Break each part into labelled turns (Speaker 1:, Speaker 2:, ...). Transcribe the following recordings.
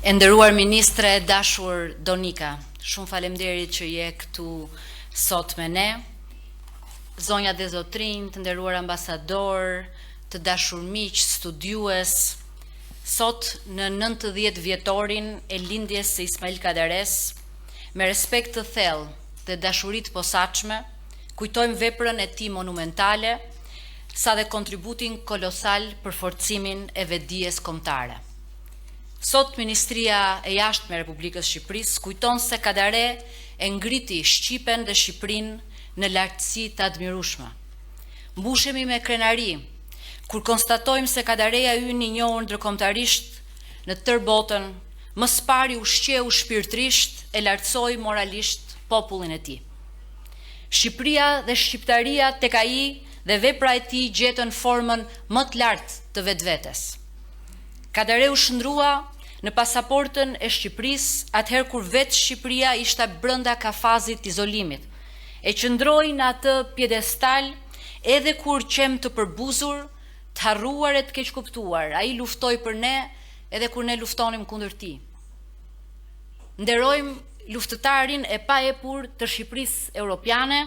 Speaker 1: E nderuar ministre e dashur Donika, shumë faleminderit që je këtu sot me ne. Zonja dhe zotrinj, të nderuar ambasadorë, të dashur miq, studiues, sot në 90 vjetorin e lindjes së Ismail Kadaresë, me respekt të thellë dhe dashuri të posaçme, kujtojmë veprën e tij monumentale, sa dhe kontributin kolosal për forcimin e vetëdijes kombëtare. Sot Ministria e Jashtme e Republikës së Shqipërisë kujton se Kadare e ngriti shqipen dhe Shqipërinë në lartësi të admirueshme. Mbushemi me krenari kur konstatojmë se Kadareja ynë i njohur ndërkombëtarisht në tërë botën, më së pari ushqeu shpirtërisht e lartësoi moralisht popullin e tij. Shqipëria dhe shqiptaria tek ai dhe vepra e tij gjetën formën më të lartë të vetvetes. Kadare u shndërrua në pasaportën e Shqipërisë atëherë kur vetë Shqipëria ishte brenda kafazit të izolimit, e qëndroi në atë piedestal edhe kur qemë të përbuzur, të harruar e të keqkuptuar, ai luftoi për ne edhe kur ne luftonim kundër tij. Nderojmë luftëtarin e paepur të Shqipërisë europiane,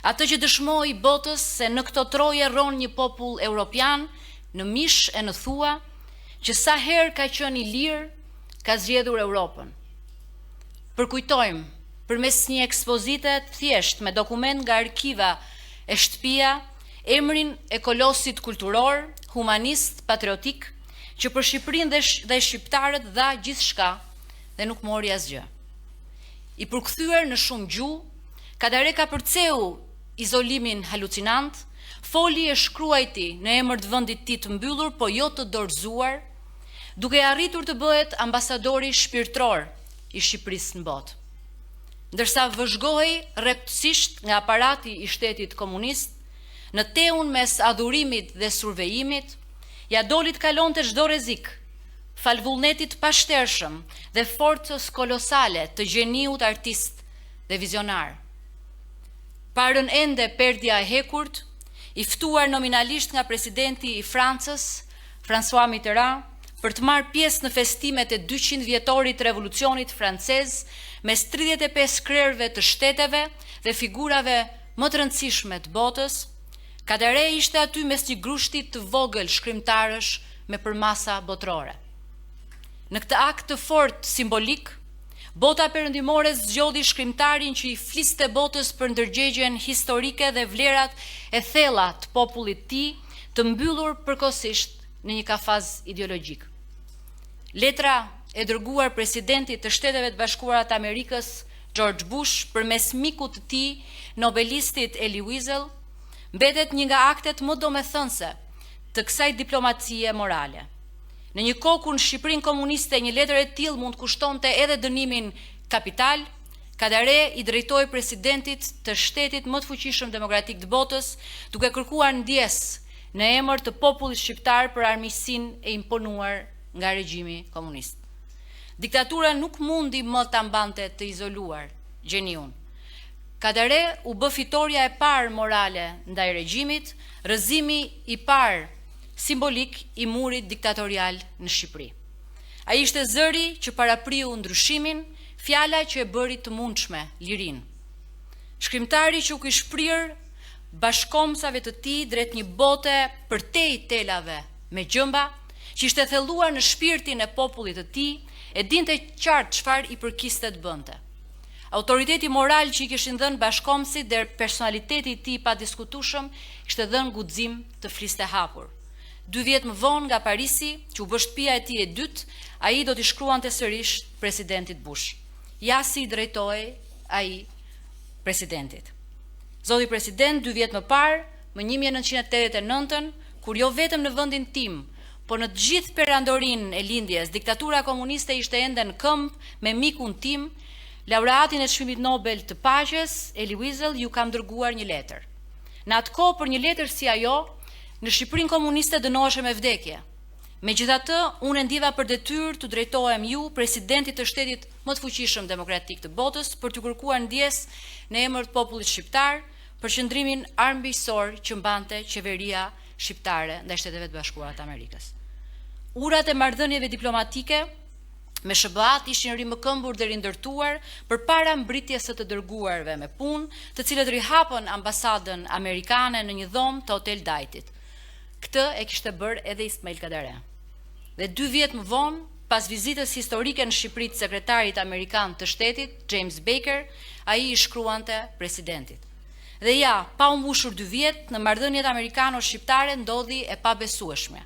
Speaker 1: atë që dëshmoi botës se në këto troje rron një popull europian në mish e në thua, që sa herë ka qenë i lirë, ka zgjedhur Europën. Përkujtojmë, përmes një ekspozite të thjeshtë me dokument nga arkiva e shtëpia, emrin e kolosit kulturor, humanist, patriotik, që për Shqipërinë dhe, dhe shqiptarët dha gjithçka dhe nuk mori asgjë. I përkthyer në shumë gjuhë, Kadare kapërceu izolimin halucinant, foli e shkruajti në emër të vendit të tij të mbyllur, po jo të dorëzuar, duke arritur të bëhet ambasadori shpirtëror i Shqipërisë në botë. Ndërsa vëzhgohej rreptësisht nga aparati i shtetit komunist, në tehun mes adhurimit dhe survejimit, ia doli të kalonte çdo rrezik, falë vullnetit të pashtershëm dhe forcës kolosale të gjeniut artist dhe vizionar. Pa rënë ende perdja e hekurt, i ftuar nominalisht nga presidenti i Francës, François Mitterrand, për të marrë pjesë në festimet e 200 vjetorit të Revolucionit Francez mes 35 krerëve të shteteve dhe figurave më të rëndësishme të botës, Kadare ishte aty mes një grushti të vogël shkrimtarësh me përmasa botërore. Në këtë akt të fortë simbolik, bota perëndimore zgjodhi shkrimtarin që i fliste botës për ndërgjegjen historike dhe vlerat e thella të popullit të tij, të mbyllur përkohësisht në një kafaz ideologjik. Letra e dërguar presidentit të Shteteve të Bashkuara të Amerikës, George Bush, përmes mikut të tij, nobelistit Elie Wiesel, mbetet një nga aktet më domethënëse të kësaj diplomacie morale. Në një kohë kur në Shqipërinë komuniste një letër e tillë mund të kushtonte edhe dënimin kapital, Kadare i drejtohej presidentit të shtetit më të fuqishëm demokratik të botës, duke kërkuar ndjesë në emër të popullit shqiptar për armiqësinë e imponuar nga regjimi komunist. Diktatura nuk mundi më ta mbante të izoluar gjeniun. Kadare u bë fitorja e parë morale ndaj regjimit, rrëzimi i parë simbolik i murit diktatorial në Shqipëri. Ai ishte zëri që parapriu ndryshimin, fjala që e bëri të mundshme lirinë. Shkrimtari që u kish prirë bashkëkombësave të tij drejt një bote përtej telave me gjemba, që ishte thelluar në shpirtin e popullit të tij, e dinte qartë çfarë i përkiste të bënte. Autoriteti moral që i kishin dhënë bashkëkombësit dhe personaliteti i tij i padiskutueshëm kishte dhënë guxim të fliste hapur. Dy vjet më vonë nga Parisi, që u bë shtëpia e tij e dytë, ai do t'i shkruante sërish presidentit Bush. Ja si i drejtohej ai presidentit. Zoti president, dy vjet më parë, më 1989-ën, kur jo vetëm në vendin tim, por në të gjithë perandorinë e lindjes, diktatura komuniste ishte ende në këmbë me mikun tim, laureatin e çmimit Nobel të paqes, Elie Wiesel, ju kam dërguar një letër. Në atë kohë për një letër si ajo, në Shqipërinë komuniste dënoheshe me vdekje. Megjithatë, unë e ndjeva për detyrë t'u drejtohem ju, presidentit të shtetit më të fuqishëm demokratik të botës, për t'ju kërkuar ndjesë në emër të popullit shqiptar për qëndrimin armiqësor që mbante qeveria shqiptare ndaj Shteteve të Bashkuara të Amerikës. Urat e marrëdhënieve diplomatike. me SHBA-të ishin rimëkëmbur dhe rindërtuar përpara mbërritjes së të dërguarve me punë, të cilët rihapën ambasadën amerikane në një dhomë të Hotel Dajtit. Këtë e kishte bërë edhe Ismail Kadare. Dhe dy vjet më vonë, pas vizitës historike në Shqipëri të sekretarit amerikan të shtetit, James Baker, ai i shkruante presidentit. Dhe ja, pa u mbushur dy vjet, në marrëdhëniet amerikano-shqiptare ndodhi e pabesueshmja.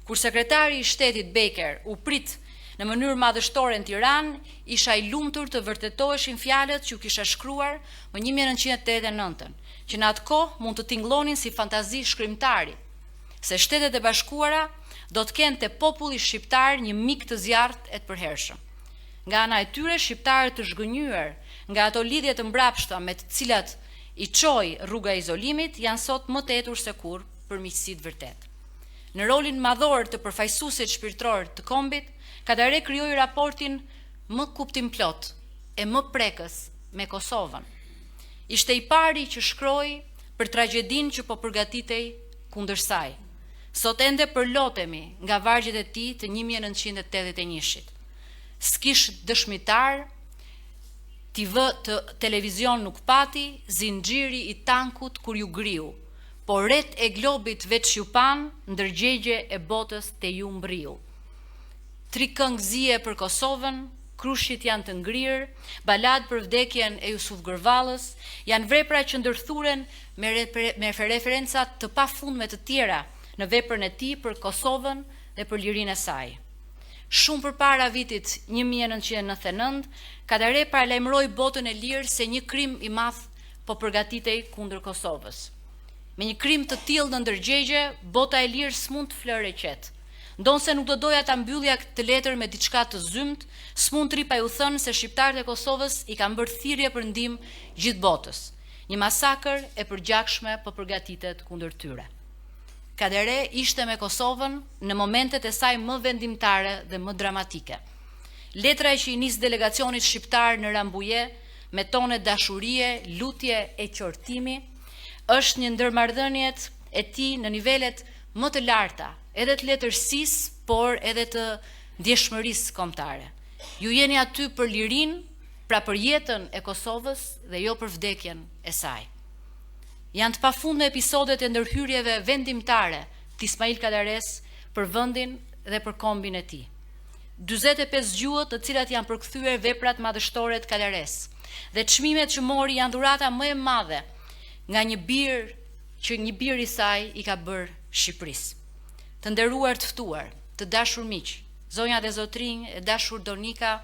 Speaker 1: Kur sekretari i shtetit Baker u prit në mënyrë madhështore në Tiranë, isha i lumtur të vërtetoheshin fjalët që u kisha shkruar më 1989-ën, që në atë kohë mund të tingëllonin si fantazi shkrimtari, se Shtetet e Bashkuara do të kenë te populli shqiptar një mik të zjarrtë e të përhershëm. Nga ana e tyre, shqiptarët të zhgënjyer nga ato lidhje të mbrapshta me të cilat i çoi rruga e izolimit, janë sot më të etur se kurrë për miqësi të vërtetë. Në rolin madhor të përfaqësuesit shpirtëror të kombit, Kadare krijoi raportin më kuptimplotë e më prekës me Kosovën. Ishte i pari që shkroi për tragjedinë që po përgatitej kundër saj. Sot ende përlotemi nga vargjet e tij të 1981-shit. S'kish dëshmitar, TV të televizion nuk pati, zinxhiri i tankut kur ju griu. Po retë e globit veç ju panë, ndërgjegje e botës te ju mbrriu. Tri këngë zie për Kosovën, krushqit janë të ngrirë, baladë për vdekjen e Jusuf Gërvallës, janë vepra që ndërthuren me, me referenca të pafundme të tjera në veprën e tij për Kosovën dhe për lirinë e saj. Shumë përpara vitit 1999, Kadare paralajmëroi botën e lirë se një krim i madh po përgatitej kundër Kosovës. Me një krim të tillë në ndërgjegje, bota e lirë s'mund të flërë e qetë. Ndonëse nuk do doja ta mbyllja këtë letër me diçka të zymtë, s'mund të rri pa ju thënë se shqiptarët e Kosovës i kanë bërë thirrje për ndihmë gjithë botës. Një masakër e përgjakshme po përgatitet kundër tyre. Kadare ishte me Kosovën në momentet e saj më vendimtare dhe më dramatike. Letra që i nis delegacionit shqiptar në Rambuje me tone dashurie, lutje e qortimi, është një ndër marrëdhëniet e tij në nivelet më të larta, edhe të letërsisë, por edhe të ndjeshmërisë kombëtare. Ju jeni aty për lirinë, pra për jetën e Kosovës dhe jo për vdekjen e saj. Janë të pafundme episodet e ndërhyrjeve vendimtare të Ismail Kadaresë për vendin dhe për kombin e tij. 45 gjuhët të cilat janë përkthyer veprat madhështore të Kadaresë dhe çmimet që mori janë dhurata më e madhe nga një bir që një bir i saj i ka bërë Shqipërisë. Të nderuar të ftuar, të dashur miq, zonja dhe zotrinj, e dashur Donika,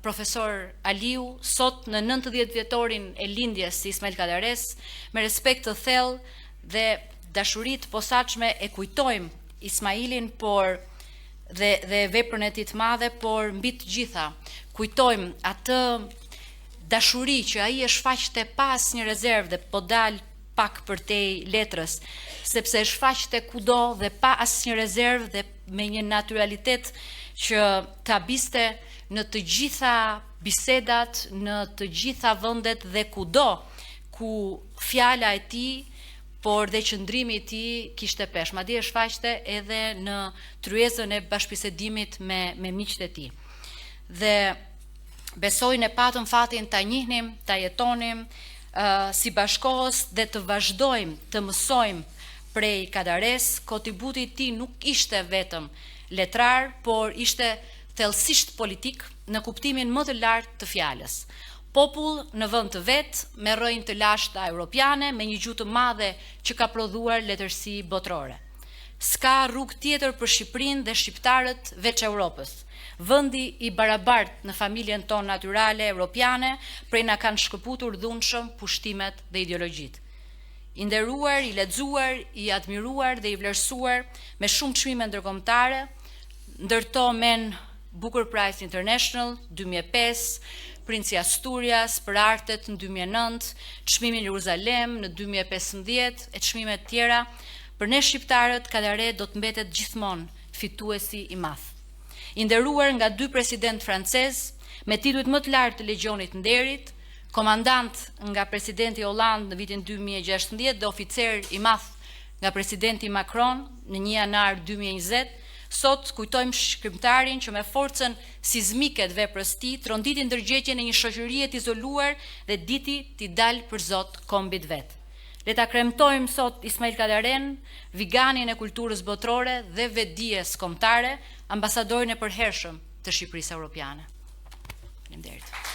Speaker 1: profesor Aliu, sot në 90 vjetorin e lindjes së Ismail Kadaresë, me respekt të thellë dhe dashuri të posaçme e kujtojmë Ismailin, por dhe dhe veprën e tij të madhe, por mbi të gjitha kujtojmë atë dashuri që ai e shfaqte pa asnjë rezervë dhe po dal pak përtej letrës, sepse e shfaqte kudo dhe pa asnjë rezervë dhe me një naturalitet që të habiste në të gjitha bisedat, në të gjitha vendet dhe kudo ku fjala e tij por dhe qëndrimi i tij kishte peshë. Madje e shfaqte edhe në tryezën e bashkëbisedimit me me miqtë e tij. Dhe besoj ne patëm fatin ta njihnim, ta jetonim uh, si bashkohës dhe të vazhdojmë të mësojmë prej Kadaresë, kontributi i tij nuk ishte vetëm letrar, por ishte thellësisht politik në kuptimin më të lartë të fjalës. Popull në vend të vet, me rrënjë të lashta europiane, me një gjuhë të madhe që ka prodhuar letërsi botërore. S'ka rrugë tjetër për Shqipërinë dhe shqiptarët veç Europës. Vendi i barabartë në familjen tonë natyrale europiane prej na kanë shkëputur dhunshëm pushtimet dhe ideologjitë. I nderuar, i lexuar, i admiruar dhe i vlerësuar me shumë çmime ndërkombëtare, ndër to Man Booker Prize International 2005, Princi Asturias për artet në 2009, çmimin Jeruzalem në 2015 e çmime të tjera, për ne shqiptarët Kadare do të mbetet gjithmonë fituesi i madh. I nderuar nga dy presidentë francezë me titujt më të lartë të Legjionit Nderit, komandant nga presidenti Hollande në vitin 2016 dhe oficer i madh nga presidenti Macron në 1 janar 2020, Sot kujtojmë shkrimtarin që me forcën sizmike të veprës tij tronditi ndërgjegjen e një shoqërie të izoluar dhe diti t'i dalë për zot kombit vet. Le ta kremtojmë sot Ismail Kadarenë, viganin e kulturës botërore dhe vetëdijes kombëtare, ambasadorin e përhershëm të Shqipërisë Europiane. Faleminderit.